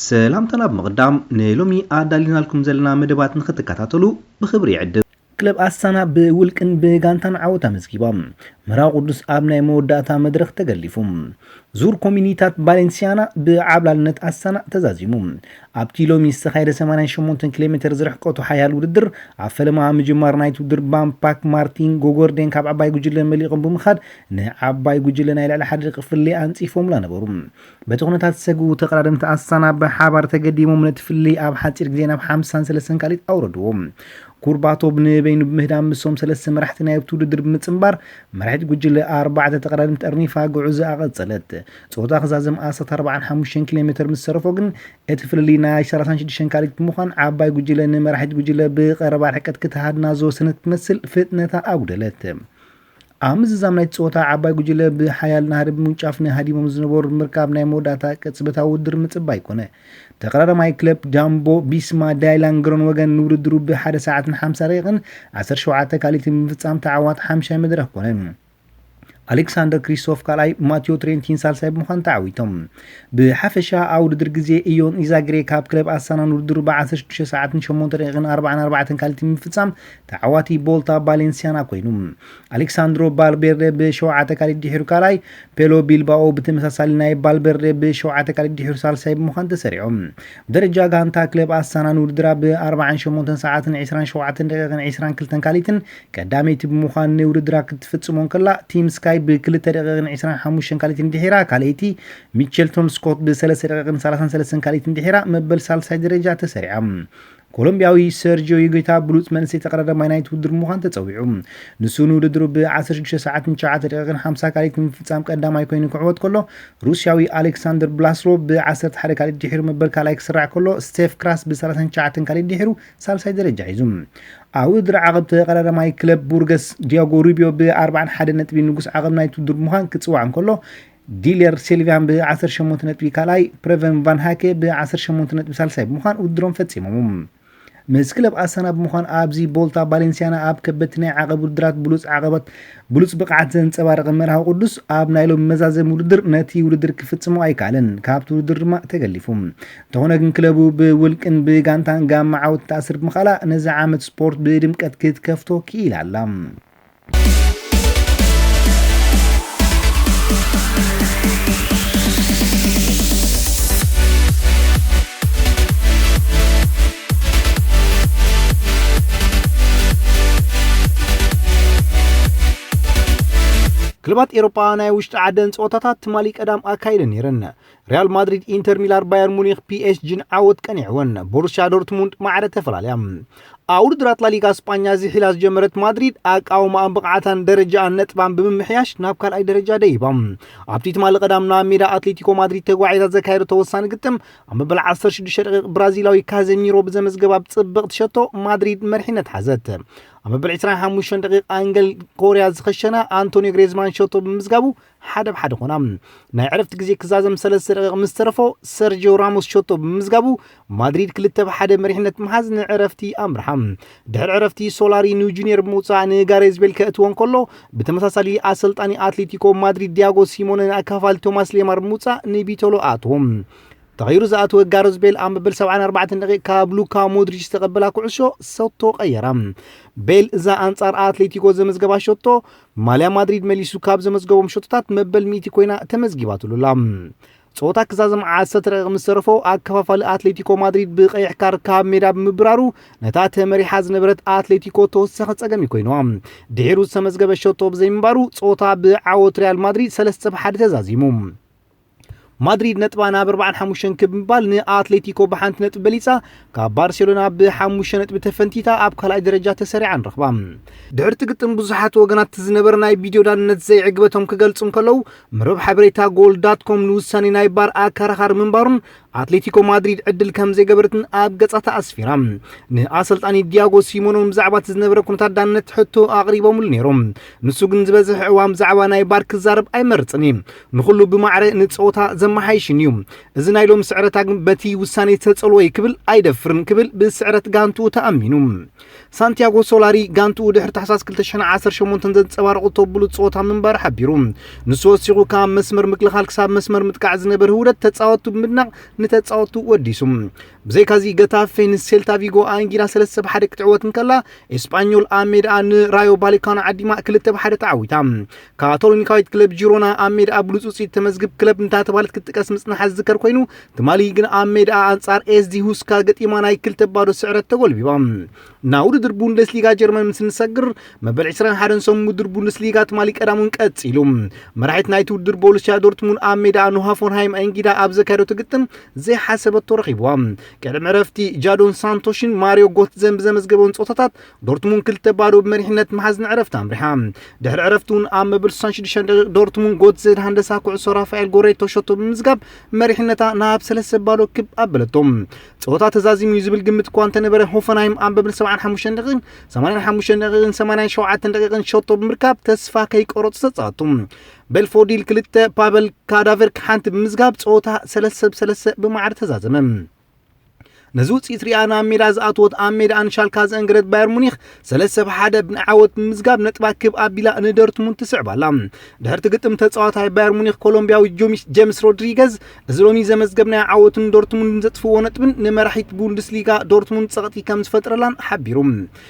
ሰላምታና ብምቕዳም፣ ንሎሚ ኣዳሊናልኩም ዘለና መደባት ንኽትከታተሉ ብኽብሪ ይዕድም። ክለብ ኣሳና ብውልቅን ብጋንታን ዓወት ኣመዝጊባ። መርሃዊ ቅዱስ ኣብ ናይ መወዳእታ መድረኽ ተገሊፉ። ዙር ኮሚኒታት ባሌንሲያና ብዓብላልነት ኣሳና ተዛዚሙ። ኣብቲ ሎሚ ዝተኻየደ ሰማንያን ሸሞንተን ኪሎ ሜትር ዝርሕቀቱ ሓያል ውድድር፣ ኣብ ፈለማ ምጅማር ናይቲ ውድድር ባምፓክ ማርቲን ጎጎርዴን ካብ ዓባይ ጉጅለ መሊቖም ብምኻድ ንዓባይ ጉጅለ ናይ ልዕሊ ሓደ ደቂቕ ፍልልይ ኣንጺፎምላ ነበሩ። በቲ ኩነታት ዝሰግኡ ተቐዳደምቲ ኣሳና ብሓባር ተገዲሞም ነቲ ፍልልይ ኣብ ሓጺር ግዜ ናብ ሓምሳን ሰለስተን ካልኢት ኣውረድዎ። ኩርባቶቭ ንበይኑ ብምህዳም ምስቶም ሰለስተ መራሕቲ ናይቲ ውድድር ብምጽንባር መራሒት ጉጅለ ኣርባዕተ ተቐዳደምቲ ጠርኒፋ ጉዕዞኣ ቀጸለት። ጸወታ ክዛዘም ኣስታት ኣርባዓን ሓሙሽተን ኪሎ ሜትር ምስ ተረፎ ግን እቲ ፍልልይ ናይ ሰላሳን ሽዱሽተን ካልኢት ብምዃን ዓባይ ጉጅለ ንመራሒት ጉጅለ ብቐረባ ርሕቀት ክትሃድና ዝወሰነት ትመስል ፍጥነታ ኣጉደለት። ኣብ ምዝዛም ናይቲ ጸወታ ዓባይ ጉጅለ ብሓያል ናህሪ ብምውንጫፍ ንሃዲሞም ዝነበሩ ብምርካብ ናይ መወዳእታ ቅጽበታዊ ውድድር ምጽባይ ኮነ። ተቐዳዳማይ ክለብ ጃምቦ ቢስማ ዳይላን ግሮን ወገን ንውድድሩ ብሓደ ሰዓትን ሓምሳ ደቂቕን ዓሰርተ ሸውዓተ ካልኢትን ብምፍጻም ተዓዋቲ ሓምሻይ መድረኽ ኮነ። ኣሌክሳንደር ክሪስቶፍ ካልኣይ፣ ማቴዎ ትሬንቲን ሳልሳይ ብምዃን ተዓዊቶም። ብሓፈሻ ኣብ ውድድር ግዜ ኢዮን ኢዛግሬ ካብ ክለብ ኣሳና ንውድድሩ ብ ዓሰርተ ሽዱሽተ ሰዓትን ሸሞንተ ደቂቕን ኣርባዓን ኣርባዕተን ካልኢትን ብምፍጻም ተዓዋቲ ቦልታ ባሌንሲያና ኮይኑ። ኣሌክሳንድሮ ባልቤርደ ብሸውዓተ ካልኢት ድሒሩ ካልኣይ፣ ፔሎ ቢልባኦ ብተመሳሳሊ ናይ ባልቤርደ ብሸውዓተ ካልኢት ድሒሩ ሳልሳይ ብምዃን ተሰሪዖም። ብደረጃ ጋንታ ክለብ ኣሳና ንውድድራ ብ ኣርባዓን ሸሞንተን ሰዓትን ዕስራን ሸውዓተን ደቂቕን ዕስራን ክልተን ካልኢትን ቀዳመይቲ ብምዃን ንውድድራ ክትፍጽሞ እንከላ፣ ቲም ስካይ ብክልተ ደቂቕን ዕስራን ሓሙሽተን ካልኢትን ድሒራ ካልኣይቲ፣ ሚቸልቶን ስኮት ብሰለስተ ደቂቕን ሰላሳን ሰለስተን ካልኢትን ድሒራ መበል ሳልሳይ ደረጃ ተሰሪዓ። ኮሎምቢያዊ ሰርጂዮ ዩጌታ ብሉጽ መንእሰይ ተቐዳዳማይ ናይቲ ውድድር ምዃን ተጸዊዑ። ንሱ ንውድድሩ ብ ዓሰርተ ሽዱሽተ ሰዓትን ትሽዓተ ደቂቕን ሓምሳ ካልኢት ንምፍጻም ቀዳማይ ኮይኑ ክዕወት ከሎ፣ ሩስያዊ ኣሌክሳንደር ብላስሎ ብ ዓሰርተ ሓደ ካልኢት ድሒሩ መበል ካልኣይ ክስራዕ ከሎ፣ ስቴፍ ክራስ ብ ሰላሳን ትሽዓተን ካልኢት ድሒሩ ሳልሳይ ደረጃ ሒዙ። ኣብ ውድድር ዓቐብ ተቐዳዳማይ ክለብ ቡርገስ ዲያጎ ሩቢዮ ብ ኣርባዓን ሓደን ነጥቢ ንጉስ ዓቐብ ናይቲ ውድድር ብምዃን ክጽዋዕ እንከሎ፣ ዲለር ሲልቪያን ብ ዓሰርተ ሸሞንተ ነጥቢ ካልኣይ፣ ፕረቨን ቫን ሃኬ ብ ዓሰርተ ሸሞንተ ነጥቢ ሳልሳይ ብምዃን ውድድሮም ፈጺሞም። ምስ ክለብ ኣሳና ብምዃን ኣብዚ ቦልታ ባሌንሲያና ኣብ ከበድቲ ናይ ዓቐብ ውድድራት ብሉጽ ዓቐባት ብሉጽ ብቕዓት ዘንጸባረቐ መርሃዊ ቅዱስ ኣብ ናይ ሎሚ መዛዘሚ ውድድር ነቲ ውድድር ክፍጽሞ ኣይከኣለን። ካብቲ ውድድር ድማ ተገሊፉ። እንተኾነ ግን ክለቡ ብውልቅን ብጋንታን ጋማ ዓወት ተኣስር ብምኽኣላ ነዚ ዓመት ስፖርት ብድምቀት ክትከፍቶ ክኢላ ኣላ። ክለባት ኤሮጳ ናይ ውሽጢ ዓደን ጸወታታት ትማሊ ቀዳም ኣካይደን ነይረን። ሪያል ማድሪድ፣ ኢንተር ሚላን፣ ባየር ሙኒክ፣ ፒኤስጂን ዓወት ቀኒዕወን። ቦሩስያ ዶርትሙንድ ማዕረ ተፈላልያ። ኣብ ውድድራት ላሊጋ ስጳኛ ዝሒላ ዝጀመረት ማድሪድ ኣቃውማኣን ብቕዓታን ደረጃኣን ነጥባን ብምምሕያሽ ናብ ካልኣይ ደረጃ ደይባ። ኣብቲ ትማሊ ቀዳም ናብ ሜዳ ኣትሌቲኮ ማድሪድ ተጓዒዛ ዘካየደቶ ወሳኒ ግጥም ኣብ መበል ዓሰርተ ሽዱሽተ ደቂቕ ብራዚላዊ ካዘሚሮ ብዘመዝገባ ጽብቕቲ ሸቶ ማድሪድ መሪሕነት ሓዘት። ኣብ መበል ዕስራን ሓሙሽተን ደቂቕ ኣንገል ኮርያ ዝኸሸና ኣንቶኒዮ ግሬዝማን ሸቶ ብምምዝጋቡ ሓደ ብ ሓደ ኮና። ናይ ዕረፍቲ ግዜ ክዛዘም ሰለስተ ደቂቕ ምስ ተረፎ ሰርጂዮ ራሞስ ሸቶ ብምምዝጋቡ ማድሪድ ክልተ ብ ሓደ መሪሕነት ምሓዝ ንዕረፍቲ ኣምርሓ። ድሕሪ ዕረፍቲ ሶላሪ ንጁኒየር ብምውጻእ ንጋሬዝ ቤል ከእትዎ እንከሎ፣ ብተመሳሳሊ ኣሰልጣኒ ኣትሌቲኮ ማድሪድ ዲያጎ ሲሞነ ንኣካፋሊ ቶማስ ሌማር ብምውጻእ ንቢቶሎ ኣእትዎ። ተቐይሩ ዝኣተወ ጋረዝ ቤል ኣብ መበል ሰብዓን ኣርባዕተን ደቂቕ ካብ ሉካ ሞድሪች ዝተቐበላ ኩዕሾ ሰቶ ቀየራ። ቤል እዛ ኣንጻር ኣትሌቲኮ ዘመዝገባ ሸቶ ማልያ ማድሪድ መሊሱ ካብ ዘመዝገቦም ሸቶታት መበል ሚእቲ ኮይና ተመዝጊባትሉ ኣላ። ጸወታ ክዛዘም ዓሰርተ ደቂቕ ምስ ተረፎ ኣከፋፋሊ ኣትሌቲኮ ማድሪድ ብቐይሕ ካርድ ካብ ሜዳ ብምብራሩ ነታ ተመሪሓ ዝነበረት ኣትሌቲኮ ተወሳኺ ጸገም እዩ ኮይንዋ። ድሒሩ ዝተመዝገበ ሸቶ ብዘይምንባሩ ጸወታ ብዓወት ሪያል ማድሪድ ሰለስተ ብ ሓደ ተዛዚሙ። ማድሪድ ነጥባ ናብ ኣርባዓን ሓሙሽተን ክብ ምባል ንኣትሌቲኮ ብሓንቲ ነጥቢ በሊጻ ካብ ባርሴሎና ብሓሙሽተ ነጥቢ ተፈንቲታ ኣብ ካልኣይ ደረጃ ተሰሪዓ ንረኽባ። ድሕርቲ ግጥም ብዙሓት ወገናት ዝነበረ ናይ ቪድዮ ዳንነት ዘይዕግበቶም ክገልጹ እንከለዉ፣ መርበብ ሓበሬታ ጎል ዳት ኮም ንውሳኔ ናይ ቫር ኣከራኻሪ ምንባሩን ኣትሌቲኮ ማድሪድ ዕድል ከም ዘይገበረትን ኣብ ገጻታ ኣስፊራ። ንኣሰልጣኒ ዲያጎ ሲሞኖን ብዛዕባ እቲ ዝነበረ ኩነታት ዳንነት ሕቶ ኣቕሪቦምሉ ነይሮም። ንሱ ግን ዝበዝሕ እዋን ብዛዕባ ናይ ቫር ክዛረብ ኣይመርጽን እዩ። ንኹሉ ብማዕረ ንጸወታ መሓይሽን እዩ። እዚ ናይ ሎም ስዕረታ ግን በቲ ውሳኔ ተጸልዎ እዩ ክብል ኣይደፍርን ክብል ብስዕረት ጋንቱ ተኣሚኑ። ሳንቲያጎ ሶላሪ ጋንቱ ድሕሪ ታሕሳስ ክልተ ሽሕን ዓሰርተ ሸሞንተን ዘንጸባረቑ ተብሉ ጸወታ ምንባር ሓቢሩ። ንሱ ወሲኹ ካብ መስመር ምክልኻል ክሳብ መስመር ምጥቃዕ ዝነበረ ህውደት ተጻወቱ ብምድናቕ ንተጻወቱ ወዲሱ። ብዘይካዚ ገታፌ ንሴልታ ቪጎ ኣንጊዳ ሰለስተ ብሓደ ክትዕወት እንከላ፣ ኤስጳኞል ኣብ ሜዳ ንራዮ ቫሌካኖ ዓዲማ ክልተ ብሓደ ተዓዊታ። ካቶሊካዊት ክለብ ጂሮና ኣብ ሜዳ ብሉጽ ውጽኢት ተመዝግብ ክለብ እንታተባህለት ክትጥቀስ ምጽናሓ ዝዝከር ኮይኑ፣ ትማሊ ግን ኣብ ሜዳ ኣንጻር ኤስዲ ሁስካ ገጢማ ናይ ክልተ ባዶ ስዕረት ተጎልቢባ። ናብ ውድድር ቡንደስሊጋ ጀርመን ምስ ንሰግር፣ መበል ዕስራን ሓደን ሰሙን ውድድር ቡንደስሊጋ ትማሊ ቀዳሙን ቀጺሉ። መራሒት ናይቲ ውድድር ቦሩስያ ዶርትሙንድ ኣብ ሜዳ ንሆፈንሃይም ኣንጊዳ ኣብ ዘካየደቶ ግጥም ዘይሓሰበቶ ረኺብዋ። ቅድሚ ዕረፍቲ ጃዶን ሳንቶሽን ማሪዮ ጎትዘን ብዘመዝገበውን ጸወታታት ዶርትሙንድ ክልተ ባዶ ብመሪሕነት መሓዝ ንዕረፍቲ ኣምሪሓ። ድሕሪ ዕረፍቲ እውን ኣብ መበል ስሳን ሽዱሽተን ደቂቕ ዶርትሙንድ ጎትዘ ሃንደሳ ኩዕሶ ራፋኤል ጎሬቶ ሸቶ ብምዝጋብ መሪሕነታ ናብ ሰለስተ ባዶ ክብ ኣበለቶ። ጸወታ ተዛዚሙ እዩ ዝብል ግምት እኳ እንተነበረ፣ ሆፈንሃይም ኣብ መበል ሰብዓን ሓሙሽተን ደቂቕን ሰማንያን ሓሙሽተን ደቂቕን ሰማንያን ሸውዓተን ደቂቕን ሸቶ ብምርካብ ተስፋ ከይቆረጹ ተጻወቱ። ቤልፎርዲል ክልተ፣ ፓቨል ካዳቨርክ ሓንቲ ብምዝጋብ ጸወታ ሰለስተ ብ ሰለስተ ብማዕረ ተዛዘመ። ነዚ ውጽኢት ሪኣ ናብ ሜዳ ዝኣተወት ኣብ ሜዳ ንሻልካ ዘእንገደት ባየር ሙኒክ ሰለስተ ብ ሓደ ብዓወት ብምዝጋብ ነጥባ ክብ ኣቢላ ንዶርትሙንድ ትስዕብ ኣላ። ድሕርቲ ግጥም ተጻዋታይ ባየር ሙኒክ ኮሎምቢያዊ ጆሚስ-፣ ጀምስ ሮድሪገዝ እዚ ሎሚ ዘመዝገብናዮ ዓወትን ዶርትሙንድን ዘጥፍዎ ነጥብን ንመራሒት ቡንደስሊጋ ዶርትሙንድ ጸቕጢ ከም ዝፈጥረላን ሓቢሩ።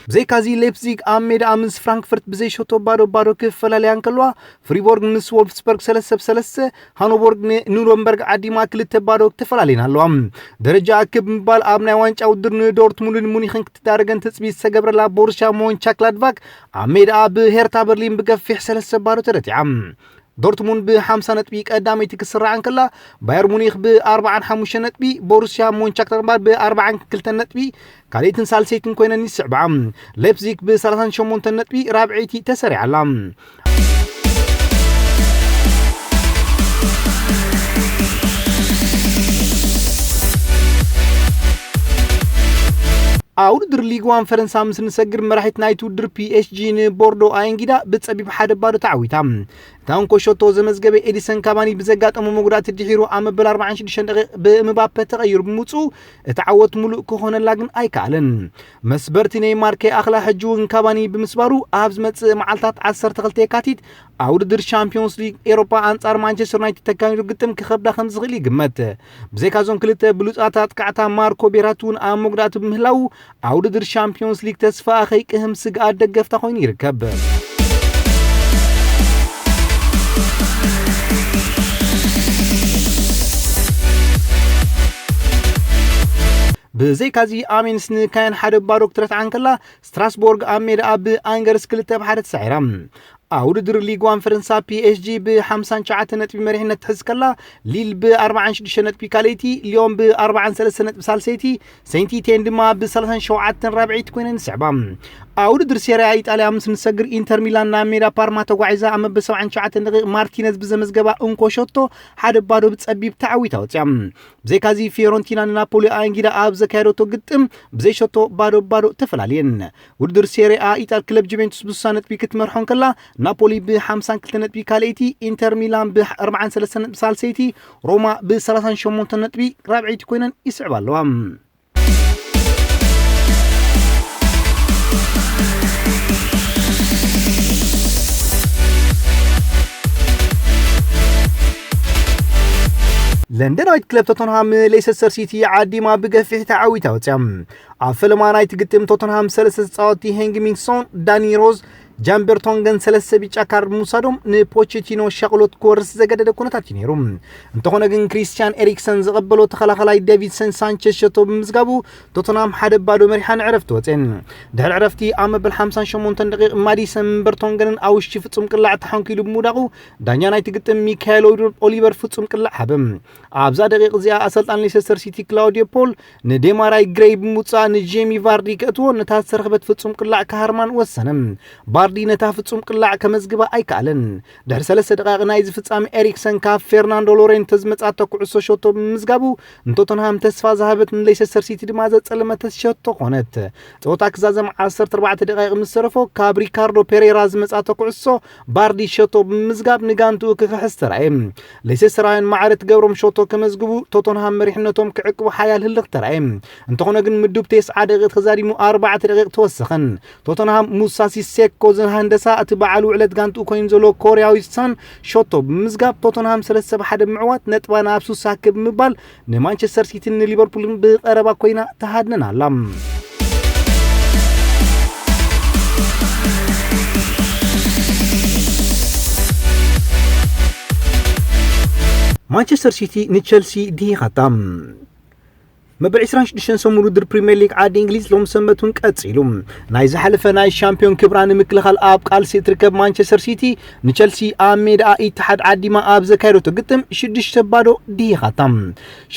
ብዘይካዚ ሌፕዚግ ኣብ ሜዳ ምስ ፍራንክፈርት ብዘይ ሸቶ ባዶ ባዶ ክፈላለያ እንከለዋ፣ ፍሪቦርግ ምስ ዎልፍስበርግ ሰለስተ ብ ሰለስተ፣ ሃኖቦርግ ንኑረምበርግ ዓዲማ ክልተ ባዶ ተፈላለየን ኣለዋ። ደረጃ ክብ ምባል ኣብ ናይ ዋንጫ ውድድር ንዶርትሙንድን ሙኒኽን ክትዳረገን ትጽቢት ዝተገብረላ ቦሩስያ ሞንቻክላድባክ ኣብ ሜዳ ብሄርታ በርሊን ብገፊሕ ሰለስተ ባዶ ተረቲዓ። ዶርትሙንድ ብ ሓምሳ ነጥቢ ቀዳመይቲ ክትስራዕ እንከላ፣ ባየር ሙኒክ ብ ኣርባዓን ሓሙሽተ ነጥቢ፣ ቦሩስያ ሞንቻክላድባክ ብ ኣርባዓን ክልተን ነጥቢ ካልኣይትን ሳልሰይትን ኮይነን ይስዕባ። ሌፕዚግ ብ ሰላሳን ሸሞንተን ነጥቢ ራብዐይቲ ተሰሪዓ ኣላ። ኣብ ውድድር ሊግ ዋን ፈረንሳ ምስ ንሰግር፣ መራሒት ናይቲ ውድድር ፒ ኤስ ጂ ንቦርዶ ኣየንጊዳ ብጸቢብ ሓደ ባዶ ተዓዊታ። እታ እንኮ ሸቶ ዘመዝገበ ኤዲሰን ካቫኒ ብዘጋጠሞ መጉዳእቲ ድሒሩ ኣብ መበል ኣርባዓን ሽዱሽተን ደቂቕ ብእምባፔ ተቐይሩ ብምውጽኡ፣ እቲ ዓወት ምሉእ ክኾነላ ግን ኣይከኣለን። መስበርቲ ኔይማር ከይኣኽላ ሕጂ እውን ካቫኒ ብምስባሩ፣ ኣብ ዝመጽእ መዓልታት ዓሰርተ ክልተ የካቲት ኣብ ውድድር ሻምፒዮንስ ሊግ ኤሮፓ ኣንጻር ማንቸስተር ዩናይትድ ተካይዱ ግጥም ክኸብዳ ከም ዝኽእል ይግመት። ብዘይካዞም ክልተ ብሉጻት ኣጥቃዕታ ማርኮ ቤራቲ እውን ኣብ መጉዳእቲ ብምህላዉ፣ ኣብ ውድድር ሻምፒዮንስ ሊግ ተስፋ ከይቅህም ስግኣት ደገፍታ ኮይኑ ይርከብ። ብዘይካዚ ኣሜንስ ንካየን ሓደ ባዶ ክትረትዓ እንከላ፣ ስትራስቦርግ ኣብ ሜዳ ብኣንገርስ ክልተ ብ ሓደ ተሳዒራ። ኣብ ውድድር ሊግ ዋን ፈረንሳ ፒ ኤስ ጂ ብ ሓምሳን ትሽዓተን ነጥቢ መሪሕነት ትሕዝ ከላ፣ ሊል ብ ኣርባዓን ሽዱሽተን ነጥቢ ካልኣይቲ፣ ሊዮን ብ ኣርባዓን ሰለስተን ነጥቢ ሳልሰይቲ፣ ሴንት ኢቴን ድማ ብ ሰላሳን ሸውዓተን ራብዐይቲ ኮይነን ይስዕባ። ኣብ ውድድር ሴሪያ ኢጣልያ ምስ ንሰግር፣ ኢንተር ሚላን ናብ ሜዳ ፓርማ ተጓዒዛ ኣብ መበል ሰብዓን ትሽዓተን ደቂቕ ማርቲነዝ ብዘመዝገባ እንኮ ሸቶ ሓደ ባዶ ብጸቢብ ተዓዊታ ወጽያ። ብዘይካዚ ፊዮረንቲና ንናፖሊ ኣንጊዳ ኣብ ዘካየደቶ ግጥም ብዘይ ሸቶ ባዶ ባዶ ተፈላልየን። ውድድር ሴሪያ ኢጣል ክለብ ጁቬንቱስ ብስሳ ነጥቢ ክትመርሖ እንከላ፣ ናፖሊ ብ ሓምሳን ክልተ ነጥቢ ካልኣይቲ፣ ኢንተር ሚላን ብ ኣርባዓን ሰለስተን ነጥቢ ሳልሰይቲ፣ ሮማ ብ ሰላሳን ሸሞንተን ነጥቢ ራብዐይቲ ኮይነን ይስዕባ ኣለዋ። ለንደናዊት ክለብ ቶተንሃም ሌሰስተር ሲቲ ዓዲማ ብገፊሕ ተዓዊታ ወፅያ። ኣብ ፈለማ ናይቲ ግጥም ቶተንሃም ሰለስተ ተፃወትቲ ሄንግ ሚንሶን፣ ዳኒ ሮዝ፣ ጃን ቨርቶንገን ሰለስተ ቢጫ ካርድ ምውሳዶም ንፖቼቲኖ ሻቕሎት ክወርስ ዘገደደ ኩነታት እዩ ነይሩ። እንተኾነ ግን ክሪስቲያን ኤሪክሰን ዘቐበሎ ተኸላኸላይ ዴቪድሰን ሳንቸዝ ሸቶ ብምዝጋቡ ቶተንሃም ሓደ ባዶ መሪሓ ንዕረፍቲ ወፅየን። ድሕሪ ዕረፍቲ ኣብ መበል ሓምሳን ሸሞንተን ደቂቕ ማዲሰን ቨርቶንገንን ኣብ ውሽጢ ፍጹም ቅላዕ ተሓንኪሉ ብምውዳቑ ዳኛ ናይቲ ግጥም ሚካኤል ኦሊቨር ፍጹም ቅላዕ ሃበ። ኣብዛ ደቂቕ እዚኣ ኣሰልጣኒ ሌሰስተር ሲቲ ክላውዲዮ ፖል ንዴማራይ ግሬይ ብምውጻእ ንጄሚ ቫርዲ ከእትዎ ነታ ዝተረኽበት ፍጹም ቅላዕ ክሃርማን ወሰነ። ቫር ዲ ነታ ፍጹም ቅላዕ ከመዝግባ ኣይከኣለን። ድሕሪ ሰለስተ ደቓይቕ ናይዚ ፍጻመ ኤሪክሰን ካብ ፌርናንዶ ሎሬንተ ዝመጻቶ ኩዕሶ ሸቶ ብምምዝጋቡ ንቶተንሃም ተስፋ ዝሃበት ንሌይሰስተር ሲቲ ድማ ዘጸለመተ ሸቶ ኮነት። ጸወታ ክዛዘም ዓሰርተ ኣርባዕተ ደቓይቕ ምስ ተረፎ ካብ ሪካርዶ ፔሬራ ዝመጻቶ ኩዕሶ ባርዲ ሸቶ ብምምዝጋብ ንጋንትኡ ክኽሕስ ተራእየ። ሌይሰስተራውያን ማዕረ ትገብሮም ሸቶ ከመዝግቡ ቶተንሃም መሪሕነቶም ክዕቅቡ ሓያል ህልኽ ተራእየ። እንተኾነ ግን ምዱብ ተስዓ ደቂቕ ተዛዚሙ ኣርባዕተ ደቂቕ ተወሰኸን። ቶተንሃም ሙሳ ሲሴኮ ዝሃንደሳ እቲ በዓል ውዕለት ጋንትኡ ኮይኑ ዘሎ ኮርያዊ ሳን ሸቶ ብምምዝጋብ ቶተንሃም ሰለስተ ብ ሓደ ብምዕዋት ነጥባ ናብ ሱሳ ክብ ብምባል ንማንቸስተር ሲቲን ንሊቨርፑልን ብቐረባ ኮይና ተሃድነን ኣላ። ማንቸስተር ሲቲ ንቸልሲ ድሂኻታ። መበል ዕስራን ሽዱሽተን ሰሙን ውድድር ፕሪምየር ሊግ ዓዲ እንግሊዝ ሎም ሰንበት እውን ቀጺሉ። ናይ ዝሓለፈ ናይ ሻምፒዮን ክብራ ንምክልኻል ኣብ ቃልሲ እትርከብ ማንቸስተር ሲቲ ንቸልሲ ኣብ ሜዳ ኢትሓድ ዓዲማ ኣብ ዘካየደቶ ግጥም ሽዱሽተ ባዶ ድሂኻታ።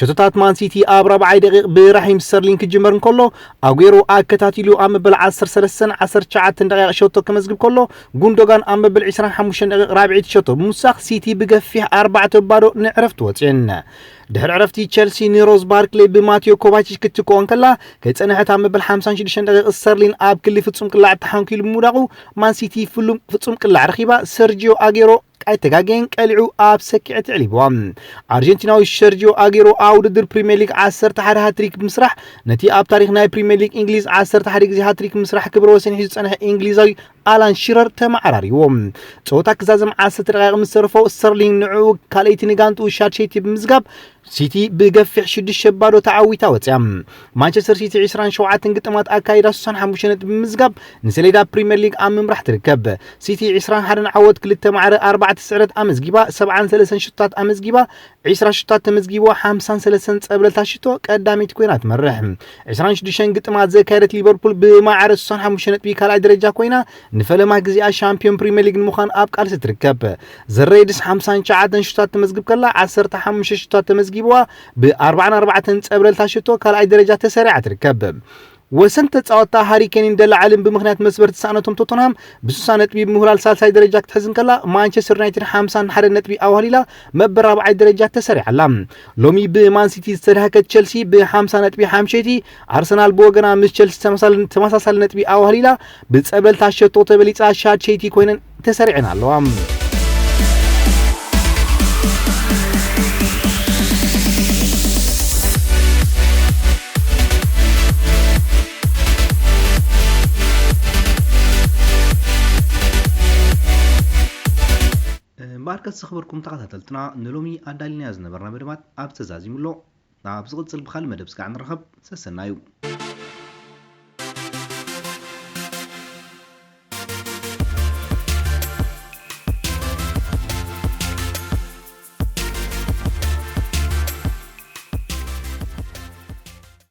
ሸቶታት ማን ሲቲ ኣብ ራብዓይ ደቂቕ ብራሂም ስተርሊንግ ክጅመር እንከሎ ኣጉዌሮ ኣከታቲሉ ኣብ መበል ዓሰርተ ሰለስተን ዓሰርተ ትሽዓተን ደቂቕ ሸቶ ከመዝግብ ከሎ ጉንዶጋን ኣብ መበል ዕስራን ሓሙሽተን ደቂቕ ራብዒይቲ ሸቶ ብምውሳኽ ሲቲ ብገፊሕ ኣርባዕተ ባዶ ንዕረፍቲ ወፅየን። ድሕሪ ዕረፍቲ ቸልሲ ንሮዝ ባርክሌ ብማቴዮ ኮቫችች ክትትክኦ እንከላ ከይጸንሐት ኣብ መበል ሓምሳን ሽዱሽተን ደቂቕ ስተርሊን ኣብ ክሊ ፍጹም ቅላዕ ተሓንኪሉ ብምውዳቑ ማን ሲቲ ፍሉም ፍጹም ቅላዕ ረኺባ ሰርጂዮ ኣጌሮ ኣይተጋገየን ቀሊዑ ኣብ ሰኪዐት የዕሊብዋ። ኣርጀንቲናዊ ሰርጂዮ ኣጌሮ ኣብ ውድድር ፕሪምየር ሊግ ዓሰርተ ሓደ ሃትሪክ ብምስራሕ ነቲ ኣብ ታሪኽ ናይ ፕሪምየር ሊግ እንግሊዝ ዓሰርተ ሓደ ግዜ ሃትሪክ ምስራሕ ክብረ ወሰን ሒዙ ዝጸንሐ እንግሊዛዊ ኣላን ሽረር ተመዓራሪዎ። ጸወታ ክዛዘም ዓሰርተ ደቂቕ ምስ ተረፎ ስተርሊንግ ንዕኡ ካልኣይቲ ንጋንትኡ ሻድሸይቲ ብምዝጋብ ሲቲ ብገፊሕ ሽዱሽተ ባዶ ተዓዊታ ወፅያ። ማንቸስተር ሲቲ ዕስራን ሸውዓተን ግጥማት ኣካይዳ ስሳን ሓሙሽተ ነጥቢ ብምዝጋብ ንሰሌዳ ፕሪምየር ሊግ ኣብ ምምራሕ ትርከብ። ሲቲ ዕስራን ሓደን ዓወት ክልተ ማዕረ ኣርባዕተ ስዕረት ኣመዝጊባ ሰብዓን ሰለስተን ሽቶታት ኣመዝጊባ ዕስራ ሽቶታት ተመዝጊብዋ ሓምሳን ሰለስተን ጸብለልታ ሽቶ ቀዳመይቲ ኮይና ትመርሕ። ዕስራን ሽዱሽተን ግጥማት ዘካየደት ሊቨርፑል ብማዕረ ስሳን ሓሙሽተ ነጥቢ ካልኣይ ደረጃ ኮይና ንፈለማ ግዜኣ ሻምፒዮን ፕሪምየር ሊግ ንምዃን ኣብ ቃልሲ ትርከብ። ዘሬድስ ሓምሳን ትሽዓተን ሽቶታት ተመዝግብ ከላ ዓሰርተ ሓሙሽተ ሽቶታት ተመዝጊብዋ ብኣርባዓን ኣርባዕተን ጸብለልታ ሽቶ ካልኣይ ደረጃ ተሰሪዓ ትርከብ። ወሰን ተጻወትታ ሃሪ ኬንን ደላ ዓልን ብምኽንያት መስበር ተሳእነቶም ቶተንሃም ብስሳ ነጥቢ ብምህላል ሳልሳይ ደረጃ ክትሕዝ እንከላ ማንቸስተር ዩናይትድ ሓምሳን ሓደ ነጥቢ ኣዋህሊላ መበል ራብዓይ ደረጃ ተሰሪዓላ። ሎሚ ብማን ሲቲ ዝተዳህከት ቸልሲ ብሓምሳ ነጥቢ ሓምሸይቲ፣ ኣርሰናል ብወገና ምስ ቸልሲ ተመሳሳሊ ነጥቢ ኣዋህሊላ ብጸበልታ ሸቶ ተበሊጻ ሻድሸይቲ ኮይነን ተሰሪዐን ኣለዋ። እምበኣርከስ ዝኽበርኩም ተኸታተልትና ንሎሚ ኣዳሊናዮ ዝነበርና መደባት ኣብ ተዛዚሙ ኣሎ። ኣብ ዝቕጽል ብኻልእ መደብ ስጋዕ ንራኸብ። ሰሰናዩ።